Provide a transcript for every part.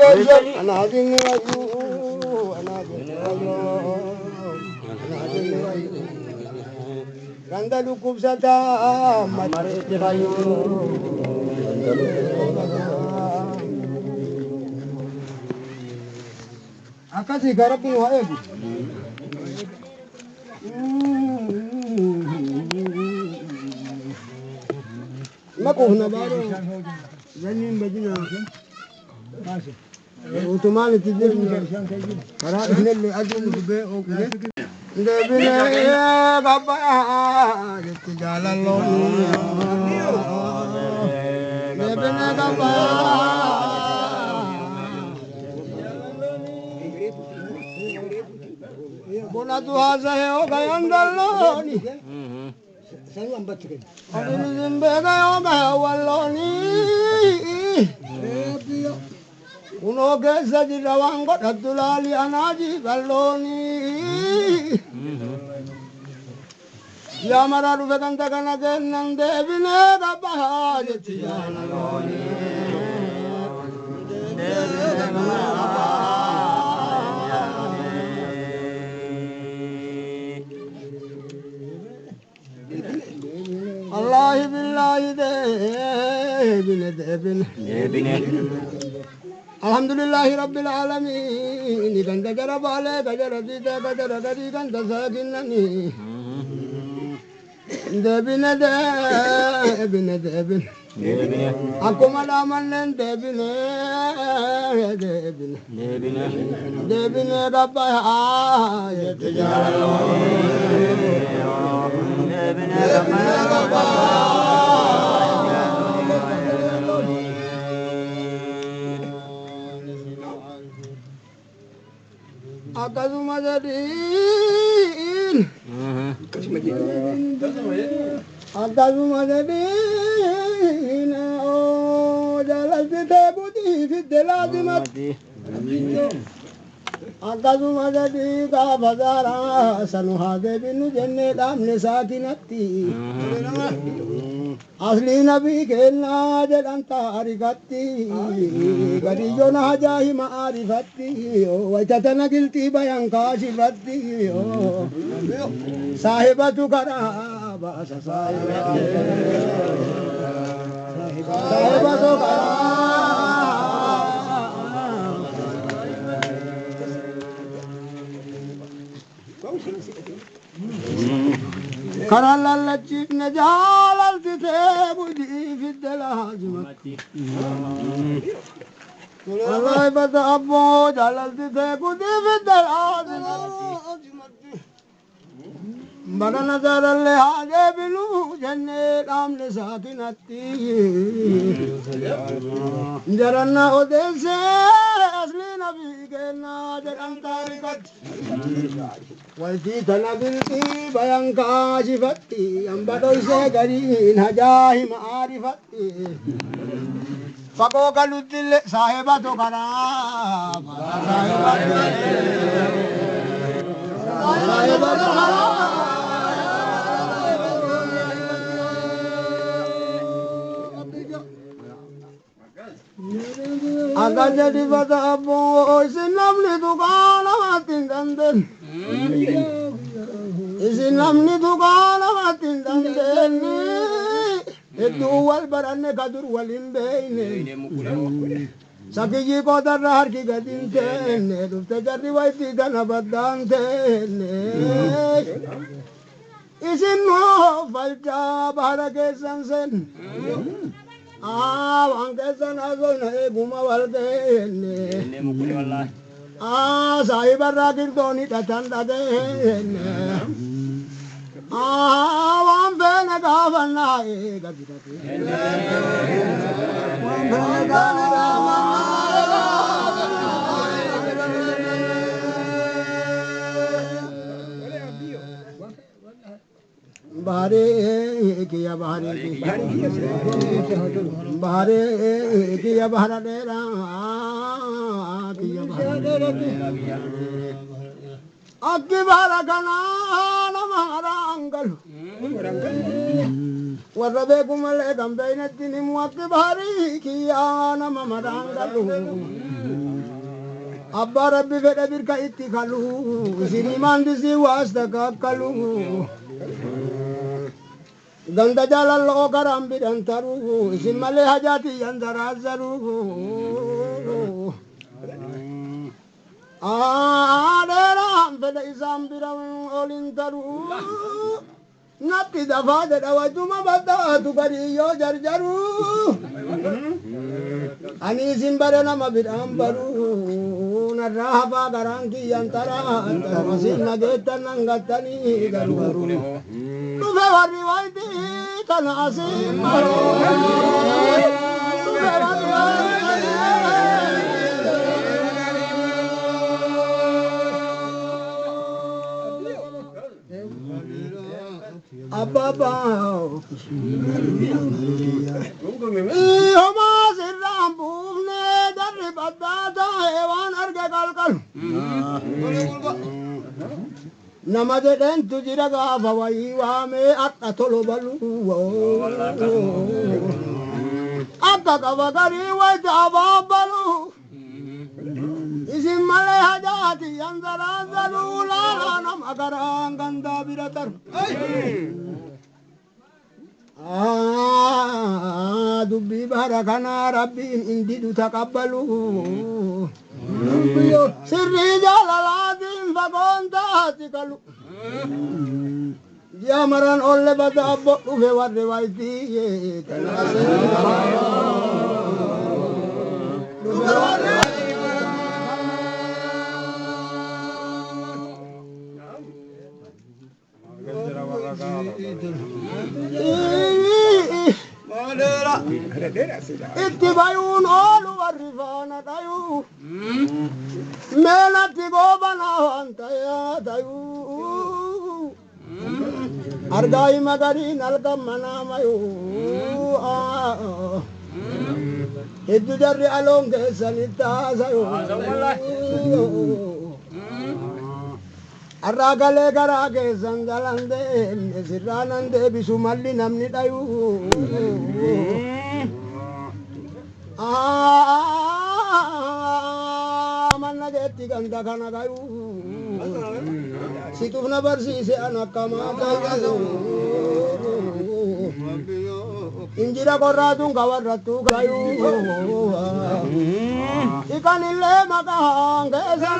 Keessa anaa dinni wayyuu, anaa dinni wayyuu, anaa dinni wayyuu. Ganda dhukkubsataa mareetti fayyuu. Akkasii gaa Rabbi nu haa eegu. Maquufna baaroo zanniin badina utumaan itti deemnu karaa dhufnellee aduun gubbee ooqne. Deebinee gabbayaa jetti jaalalloon. Deebinee gabbayaa. Bunatu haasa'e ogayan dallooni. Obirisin beeka ogaa wallooni. Kunoo keessa jirra waan godhattu laali anaa jiballooni. Yaa maraa dhufe ganda kana kennan deebinee gabbayaa jetti jaalalooni. Deebinee gabbayaa. Allahi billahi deebine deebine. Deebine. Alhamdulillahi rabbil alamin ganda jara baale gajara diida gajara gadii ganda saakinnani. Deebine deebine deebine. Deebine. Akkuma dhaamanneen deebine deebine. Deebine. Deebine gabbayaa jetti jaalaloon. Deebine gabbayaa. Akkasuma jedhiin. Akkasuma jedhiin jaalalti tee budii fidde laazimatti. Akkasuma jedhii gaafa zaaraa sanu haa deebinu jennee dhaabne saakinatti. Aslii nabii kennaa jedhan taarikatti. Gadiyyoon hajaa hima aarifatti. Wayita tana gilxii bayan kaashifatti. Saahibatu karaa baasa saahibatu. Saahibatu karaa. Karaa lallachiifne jaalalti tee budii fidde laazimatti. Wallahi bata abboo jaalalti tee budii fidde laazimatti. Bara nazarallee haa deebinu jennee dhaabne saakinatti. Jaranna odeessee aslii nabii kennaa jedhan taarikatti. Waltii tana bilxii bayan kaashifatti. Hamba dhoysee gariin hajaa hima aarifatti. Fagoo galuttillee saahibatu karaa. Saahibatu karaa. Akka jedhi bata abboo isin namni tuqaa namatti hin dandeenye. Isin namni tuqaa namatti hin dandeenye. Hedduu wal baranne ka dur wal hin beekne. Sakiyyii qoodarra harki gadi hin teenne. Dhufte jarri wayitii kana baddaan teenne. Isin nuu falchaa bahara keessan seenne. Waan keessan haasofna eeguma wal geenne. Saahibarraa girdoon hidhatan dhageenne. Waan feene gaafannaa eega bitate. Waan feene gaafannaa. Baharee kiyya baharee kiyya baharee kiyya bahara dheeraa kiyya bahara dheeraa akki bahara kanaa nama haraan galu warra beeku malee kan beeynetti himu akki baharii kiyya nama maraan galu. Abbaa rabbi fedhe birka itti kalu isinii maandisii waas takakkalu ganda jaalalloo karaan bidhan taru isin malee hajaatiyyan zaraazzaru dheeraan fedhe isaan bira olin taru natti dafaa jedha wajjuma baddaatu gariyyoo jarjaru ani isin bare nama bidhaan baru narraa hafaa garaan kiyyan taraa isin nageettan nan gattanii garuu dhufe warri wayitii tana asiin maru dhufe warri Ababa homaa sirraan buufne darri baddaa ta'e waan arge qalqalu nama jedhentu jira gaafa wayii waamee akka tolo balu akka qaba garii wayita abaabbalu isin malee hajaati yanzaraanzaluu laalaa nama garaan gandaa bira taru dubbii bara kanaa rabbiin indidu taqabbalu sirrii jaalalaatiin fagoon taati kalu ji'a maran olle bada abbo dhufe warri waytii dhufe warri itti bayuun oolu warri faana dhayuu meenatti goobanaa waan ta'ee tayuu argaa hima gariin halkan manaa mayuu hedduu jarri aloon keessanitti haasayuu Arraa galee garaa keessan jalan deemne sirraanan deebisu malli namni dhayuu. Manna jetti ganda kana gayuu. Situf na barsiise an akkamaa ta'uu. Injira qorraatuun ka warrattuu gayuu. Ikanillee maqaan keessa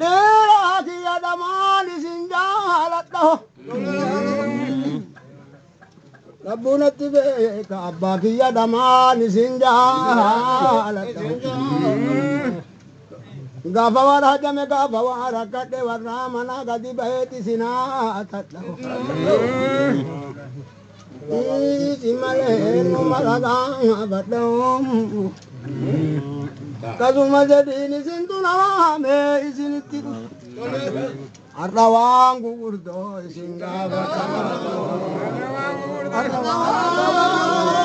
Dheeraa kiyya dhamaan isin jaaladha. Rabbuunatti beeka abbaa kiyya dhamaan isin jaaladha. Gaafa warra hajame gaafa waa rakkadhe warra mana gadi baheeti sinaa tadha. Isi malee nu malagaa badha. Kasuma jedhiin isintu nama isinitti dhufu. Har'a waan gurguddoo isin gaafata. Har'a waan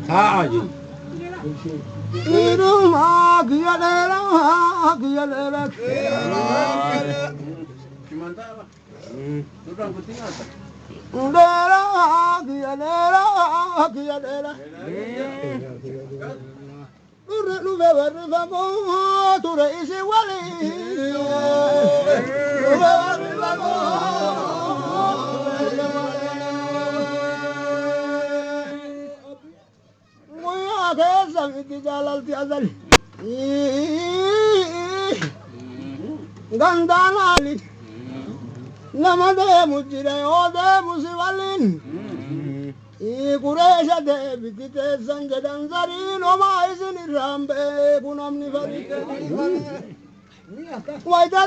Taa'aa jiru. Dhiirumaa kiyya dheeraa kiyya dheeraa. Dheeraa kiyya dheeraa kiyya dheeraa. Durri dhufe warri fagoo ture isin waliin. Dhufe warri fagoo ture isin waliin. Guyyaa keessa miti jaalalti azali. Gandaan ali. Nama deemu jira yoo deemu si waliin. Qureesha deebiti teessan jedhan zariin homaa isin irraan beeku namni fari. Wayita